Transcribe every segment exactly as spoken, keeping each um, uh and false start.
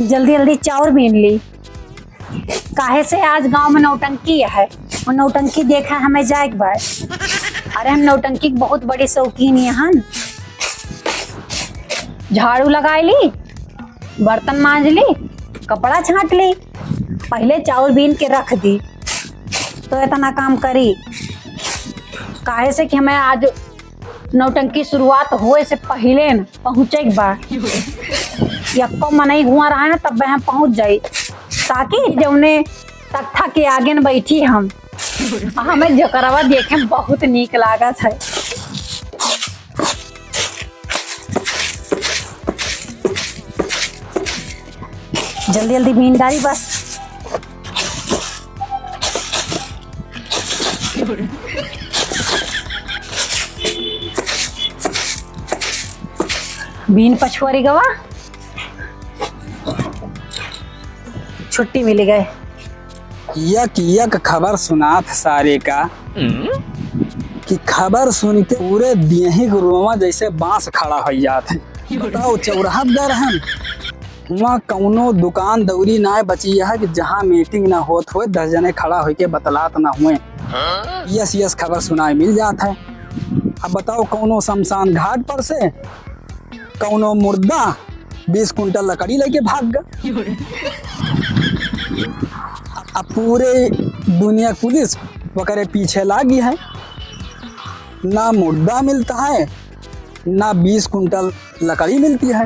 जल्दी जल्दी चाउर बीन ली, काहे से आज गाँव में नौटंकी है, और नौटंकी देखा हमें जाए के बा। अरे हम नौटंकी के बहुत बड़ी शौकीन हन। झाड़ू लगाई ली, बर्तन मांज ली, कपड़ा छांट ली, पहिले चाउर बीन के रख दी, तो इतना काम करी। काहे से कि हमें आज नौटंकी शुरुआत होए से पहिले न पहुँचे के बा। यक्को मनई हुआ रहा न, तब हम पहुँच जाई, ताकि जौने तख्ता के आगे न बैठी हम। हमें जोकरवा देखे में बहुत नीक लागत है। जल्दी जल्दी बीन डाली बस। बीन पछुआरी गवा, छुट्टी मिली गए। यक यक खबर सुनात सारे का, कि खबर सुन के पूरे देही के रोवा जैसे बांस खड़ा हो जात है। बताओ, चौराहा पर हम, वहाँ कौनो दुकान दौरी ना बची है कि जहाँ मीटिंग ना होत होए, दस जने खड़ा होके बतलात ना हुए। यस यस खबर सुनाए मिल जात है। अब बताओ, कौनो शमशान घाट पर से कौनो मुर्दा बीस कुंटल लकड़ी लेके भाग गए। अब पूरे दुनिया पुलिस वकरे पीछे लागी है, ना मुर्दा मिलता है, ना बीस कुंटल लकड़ी मिलती है।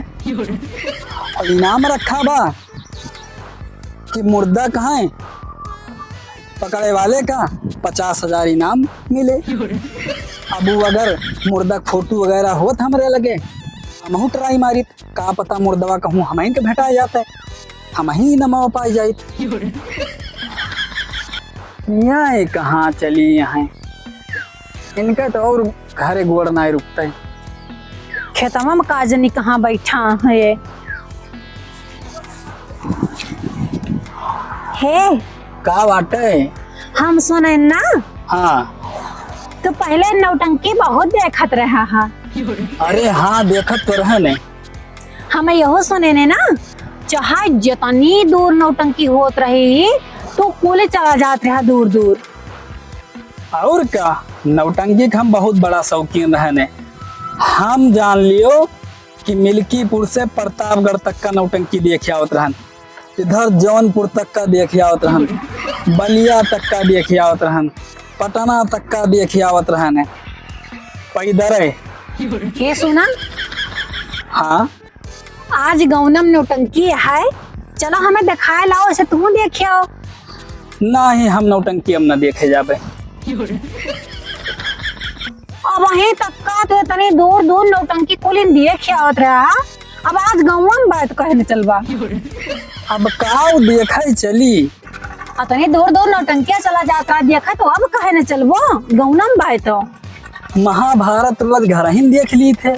और इनाम रखा बा कि मुर्दा कहाँ है, पकड़े वाले का पचास हजार इनाम मिले। अब वो अगर मुर्दा फोटो वगैरह होत हमरे लगे, हमहू ट्राई मारित, का पता मुर्दवा कहूँ हमइन के भेटा जाते, हमही नमवा पाई जाइत। यहाँ ये कहाँ चली यहाँ, इनका तो और घरे गोड़ ना रुकते। खेतवा में का जनी कहाँ बैठा है। हे, का बाटे? हम सुने ना। हाँ। तू पहले नौटंकी बहुत देखत रहा हा। अरे हाँ, देखत तो रहे ने। हमें यहो सुने ने ना, चाहे जितनी दूर नौटंकी होत रही, तू कुल चला जात रहा दूर दूर। और का, नौटंकी के हम बहुत बड़ा शौकीन रहने। हम जान लियो कि मिल्कीपुर से प्रतापगढ़ तक का नौटंकी देखे आवत रहन, इधर जौनपुर तक का देखे आवत रहन, बलिया तक का देखे आवत रहन, पटना तक का देखे आवत रहन, पैदरे। हे सुना। हाँ। आज गौनम नौटंकी है, चलो हमें देखाए लाओ, ऐसे तू देखे आओ। नाही, हम नौटंकी अब न देखे जाबे। अब वहीं तक का तो इतनी दूर दूर नौटंकी कुलिन देखे आवत रहा, अब आज गौवा में बात कहे न चलबा। अब काऊ देखे चली? अतनी दूर दूर नौटंकिया चला जात रहा, देखा तो अब कहे न चलबो? गौनम बाय तो। महाभारत रोज घर ही देख ली थे।